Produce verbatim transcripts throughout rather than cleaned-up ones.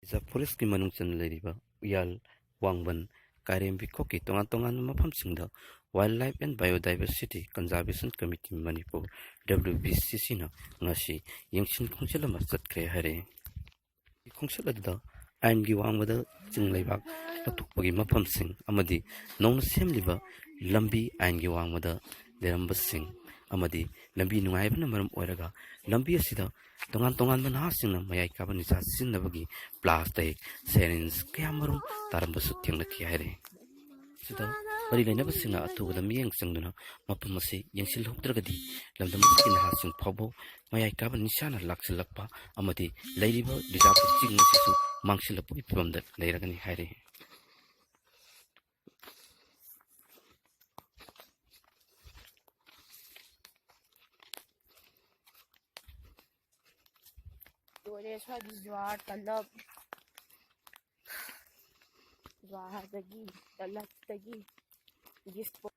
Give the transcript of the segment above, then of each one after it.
Reserve ꯐꯣꯔꯦꯁꯀꯤ ꯃꯅꯨꯡ ꯆꯟꯅ ꯂꯩꯔꯤꯕ ꯎꯌꯥꯜ, ꯋꯥꯡꯕꯟ, ꯀꯥꯏꯔꯦꯝꯕꯤ ꯈꯣꯛꯀꯤ ꯇꯣꯉꯥꯟ ꯇꯣꯉꯥꯟꯕ ꯃꯐꯝꯁꯤꯡꯗ Wildlife and Biodiversity Conservation Committee Manipur, W B C C ꯅ ꯉꯁꯤ ꯌꯦꯡꯁꯤꯟ ꯈꯣꯡꯖꯤꯜ ꯑꯃ ꯆꯠꯈ꯭ꯔꯦ ꯍꯥꯏꯔꯦ꯫ ꯈꯣꯡꯆꯠ ꯑꯗꯨꯗ ꯑꯥꯏꯟꯒꯤ ꯋꯥꯡꯃꯗ ꯆꯤꯡ ꯂꯩꯕꯥꯛ ꯂꯧꯊꯣꯛꯄꯒꯤ ꯃꯐꯝꯁꯤꯡ ꯑꯃꯗꯤ ꯅꯧꯅ ꯁꯦꯝꯂꯤꯕ ꯂꯝꯕꯤ, ꯑꯥꯏꯟꯒꯤ ꯋꯥꯡꯃꯗ ꯂꯩꯔꯝꯕꯁꯤꯡ ꯑꯃꯗꯤ ꯂꯝꯕꯤ ꯅꯨꯡꯉꯥꯏꯕꯅ ꯃꯔꯝ ꯑꯣꯏꯔꯒ ꯂꯝꯕꯤ ꯑꯁꯤꯗ ꯇꯣꯉꯥꯟ ꯇꯣꯉꯥꯟꯕ ꯅꯍꯥꯁꯤꯡꯅ ꯃꯌꯥꯏ ꯀꯥꯕ ꯅꯤꯁꯥ ꯁꯤꯖꯤꯟꯅꯕꯒꯤ plastic, syringe ꯀꯌꯥꯃꯔꯨꯝ ꯇꯥꯔꯝꯕꯁꯨ ꯊꯦꯡꯅꯈꯤ ꯍꯥꯏꯔꯤ꯫ ꯁꯤꯗ ꯃꯔꯤ ꯂꯩꯅꯕꯁꯤꯡꯅ ꯑꯊꯨꯕꯗ ꯃꯤꯠꯌꯦꯡ ꯆꯪꯗꯨꯅ ꯃꯐꯝ ꯑꯁꯤ ꯌꯦꯡꯁꯤꯜꯍꯧꯗ꯭ꯔꯒꯗꯤ ꯂꯝꯗꯝ ꯑꯁꯤꯒꯤ ꯅꯍꯥꯁꯤꯡ ꯐꯥꯎꯕ ꯃꯌꯥꯏ ꯀꯥꯕ ꯅꯤꯁꯥꯅ ꯂꯥꯛꯁꯤꯜꯂꯛꯄ ꯑꯃꯗꯤ ꯂꯩꯔꯤꯕ ꯔꯤꯖꯥꯔꯚ ꯆꯤꯡ ꯑꯁꯤꯁꯨ ꯃꯥꯡꯁꯤꯜꯂꯛꯄꯒꯤ ꯐꯤꯕꯝꯗ ꯂꯩꯔꯒꯅꯤ ꯍꯥꯏꯔꯤ꯫ ꯂꯣꯏꯔꯦ ꯁ꯭ꯋꯥꯏꯗꯤ ꯖ꯭ꯋꯥꯔ, ꯇꯂꯞ, ꯖ꯭ꯋꯥꯔꯗꯒꯤ, ꯇꯂꯞꯇꯒꯤ, ꯗꯤꯁꯄꯣ-,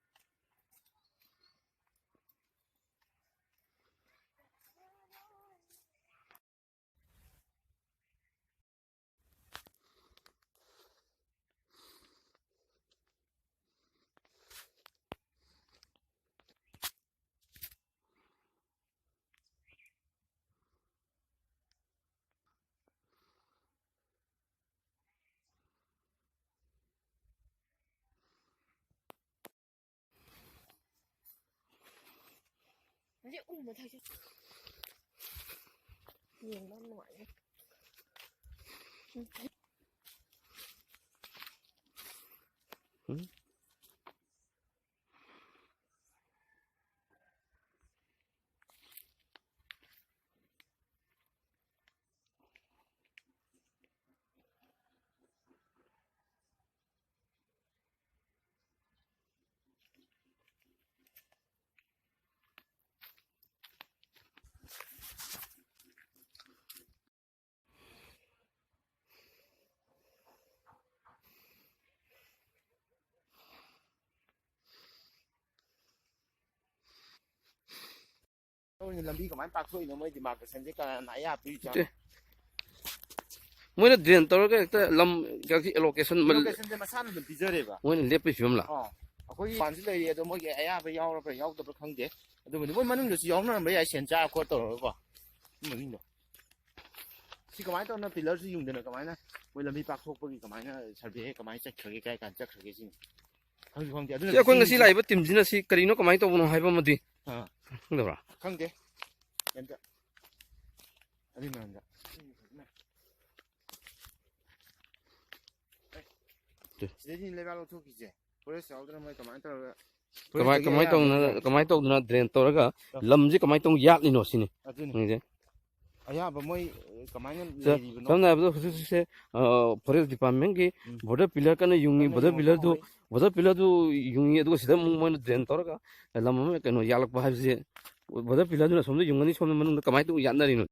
ꯍꯧꯖꯤꯛ ꯎ ꯃꯊꯛꯁꯦ ꯌꯦꯡꯕ ꯌꯥꯝ ꯅꯨꯡꯉꯥꯏꯅꯦ꯫ ꯂꯝꯕꯤ ꯀꯃꯥꯏꯅ ꯄꯥꯛꯊꯣꯛꯏꯅꯣ? ꯃꯣꯏ ꯗꯤꯃꯥꯔꯀꯦꯁꯟꯁꯦ ꯀꯅꯥꯅ ꯑꯌꯥ ꯄꯤꯔꯤꯖꯥꯠꯅꯣ? ꯅꯠꯇꯦ꯫ ꯃꯣꯏꯅ ꯗ꯭ꯔꯦꯟ ꯇꯧꯔꯒ ꯍꯦꯛꯇ ꯂꯝ ꯑꯦꯂꯣꯀꯦꯁꯟ ꯑꯦꯂꯣꯀꯦꯁꯟꯁꯦ ꯃꯁꯥꯅ ꯑꯗꯨꯝ ꯄꯤꯖꯔꯦꯕ꯫ ꯃꯣꯏꯅ ꯂꯦꯞꯄꯒꯤ ꯐꯤꯕꯝꯂ? ꯑꯥ, ꯑꯩꯈꯣꯏꯒꯤ ꯄꯥꯟꯁꯨ ꯂꯩꯔꯤ, ꯑꯗꯣ ꯃꯣꯏꯒꯤ ꯑꯌꯥꯕ ꯌꯥꯎꯔꯕ꯭ꯔꯥ ꯌꯥꯎꯗꯕ꯭ꯔꯥ ꯈꯪꯗꯦ꯫ ꯑꯗꯨꯕꯨꯗꯤ ꯃꯣꯏ ꯃꯅꯨꯡꯗꯁꯨ ꯌꯥꯎꯅꯔꯝꯕ ꯌꯥꯏ, ꯁꯦꯟ ꯆꯥ ꯈꯣꯠ ꯇꯧꯔꯒꯀꯣ꯫ ꯃꯣꯏ ꯃꯅꯨꯡꯗꯣ ꯁꯤ ꯀꯃꯥꯏꯅ ꯇꯧꯅ ꯄꯤꯂꯔꯁꯤ ꯌꯨꯡꯗꯅ ꯀꯃꯥꯏꯅ ꯃꯣꯏ ꯂꯝꯕꯤ ꯄꯥꯛꯊꯣꯛꯄꯒꯤ ꯀꯃꯥꯏꯅ ꯁꯔꯚꯦ ꯀꯃꯥꯏꯅ ꯆꯠꯈ꯭ꯔꯒꯦ, ꯀꯥꯏ ꯀꯥꯟ ꯆꯠꯈ꯭ꯔꯒꯦ ꯁꯤꯅꯤ ꯈꯪꯁꯨ ꯈꯪꯗꯦ꯫ ꯑꯗꯨꯅ ꯁꯤ ꯑꯩꯈꯣꯏ ꯉꯁꯤ ꯆꯤꯡꯁꯦ ꯂꯥꯛꯏꯕ ꯇꯤꯝꯁꯤꯅ ꯁꯤ ꯀꯔꯤꯅꯣ, ꯀꯃꯥꯏꯅ ꯇꯧꯕꯅꯣ ꯍꯥꯏꯕ ꯑꯃꯗꯤ ꯑꯥ, ꯈꯪꯗꯕ꯭ꯔꯥ? ꯈꯪꯗꯦ ꯀꯩꯝꯇ꯫ ꯑꯗꯨꯏ ꯃꯔꯝꯗ ꯁꯤꯗꯩꯗꯤ ꯂꯩꯕꯥꯛ ꯂꯧꯊꯣꯛꯈꯤꯁꯦ꯫ ꯐꯣꯔꯦꯁ ꯌꯥꯎꯗꯅ ꯃꯣꯏ ꯀꯃꯥꯏꯅ ꯇꯧꯔꯒ ꯀꯃꯥꯏ ꯐꯣꯔꯦꯁꯇꯒꯤ ꯀꯃꯥꯏꯅ ꯑꯌꯥꯝꯕ ꯇꯧꯅ ꯅꯠꯇ꯭ꯔꯥ? ꯀꯃꯥꯏꯅ ꯇꯧꯗꯅ ꯗ꯭ꯔꯦꯟ ꯇꯧꯔꯒ ꯑ. ꯂꯝꯁꯤ ꯀꯃꯥꯏꯅ ꯇꯧꯅ ꯌꯥꯠꯂꯤꯅꯣ ꯁꯤꯅꯤ ꯑꯗꯨꯅꯤ ꯍꯪꯉꯤꯁꯦ꯫ ꯑꯌꯥꯝꯕ ꯃꯣꯏ ꯑ, ꯀꯃꯥꯏꯅ ꯁ- ꯂꯩꯔꯤꯕꯅꯣ? ꯁꯝꯅ ꯍꯥꯏꯔꯕꯗ ꯍꯧꯖꯤꯛ ꯍꯧꯖꯤꯛꯁꯦ ꯐꯣꯔꯦꯁ ꯗꯤꯄꯥꯔꯠꯃꯦꯟꯒꯤ ꯎꯝ. ꯕꯣꯔꯗꯔ ꯄꯤꯂꯔ ꯀꯟꯅ ꯌꯨꯡꯉꯤ꯫ ꯀꯟꯅ ꯕꯣꯔꯗꯔ ꯌꯨꯡꯉꯤ ꯄꯤꯂꯔꯗꯨ ꯃꯣꯏ. ꯕꯣꯔꯗꯔ ꯄꯤꯂꯔꯗꯨ ꯌꯨꯡꯉꯤ, ꯑꯗꯨꯒ ꯁꯤꯗ ꯑꯃꯨꯛ ꯃꯣꯏꯅ ꯗ꯭ꯔꯦꯟ ꯇꯧꯔꯒ ꯂꯝ ꯑꯃ ꯀꯩꯅꯣ ꯌꯥꯠꯂꯛꯄ ꯍꯥꯏꯕꯁꯦ, ꯕꯣꯔꯗꯔ ꯄꯤꯂꯔꯗꯨꯅ ꯁꯣꯝꯗ ꯌꯨꯡꯉꯅꯤ, ꯁꯣꯝꯗ ꯃꯅꯨꯡꯗ ꯀꯃꯥꯏꯅ ꯇꯧꯅ ꯌꯥꯠꯅꯔꯤꯅꯣ?